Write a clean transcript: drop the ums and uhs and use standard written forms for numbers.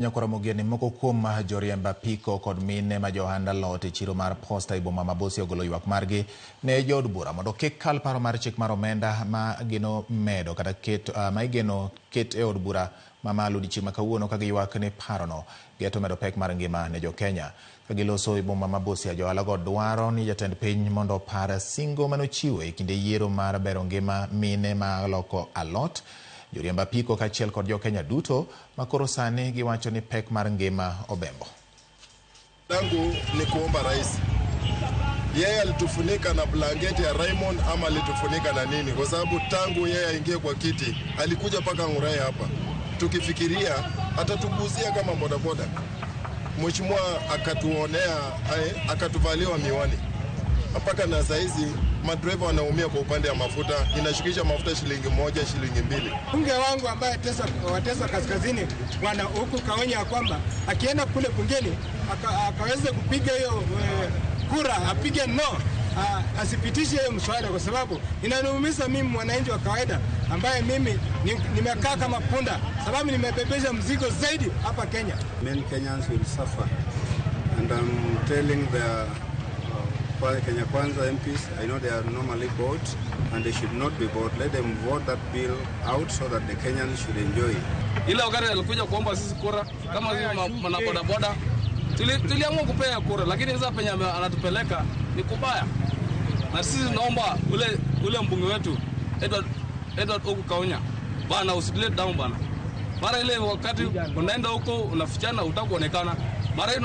Nyakoro Mogeni moko kuom joriemb apiko kod mine ma johand alot e chiro mar Posta e boma ma Busia ogolo ywak margi ne jood bura mondo kik kal paro mar chik mar omenda ma geno medo kata ket, ma igeno ket e od bura mamalo odiochieng' ma kawuono ka giywak ni parono geto medo pek mar ngima ne jo-Kenya. Ka giloso e boma ma Busia, johala go dwaro ni jatend piny mondo opar singo manochiwo e kinde yiero mar bero ngima mine ma loko alot, joriemb apiko kaachiel kod jo-Kenya duto ma koro sani giwacho ni pek mar ngima obembo. Langu ni kuomba rais, yeye alitufunika na blanketi ya Raymond ama alitufunika na nini? Kwa sababu tangu yeye aingie kwa kiti alikuja mpaka Ngurai hapa, tukifikiria atatuguzia kama bodaboda. Mheshimiwa akatuonea, akatuvaliwa miwani mpaka na saizi madereva wanaumia kwa upande wa mafuta, inashukisha mafuta shilingi 1, shilingi 2. Mbunge wangu ambaye Teso, wa Teso Kaskazini, Bwana Uku Kaunya, ya kwamba akienda kule bungeni akaweze kupiga hiyo kura, apige no, asipitishe hiyo mswada, kwa sababu inaniumiza mimi mwananchi wa kawaida ambaye mimi nimekaa kama punda, sababu nimebebesha mzigo zaidi hapa Kenya. Many Kenyans will suffer and I'm telling the Kenya Kwanza MPs, I know they are normally bought and they should not be bought. Let them vote that bill out so that the Kenyans should enjoy. Ile wakati alikuja kuomba sisi kura kama sisi mana bodaboda tuliamua kupea kura, lakini sasa penye anatupeleka ni kubaya, na sisi tunaomba ule mbunge wetu Edward Oku Kaunya bana, usilet down bana. Mara ile wakati unaenda huko unafichana, utakuonekana mara hii.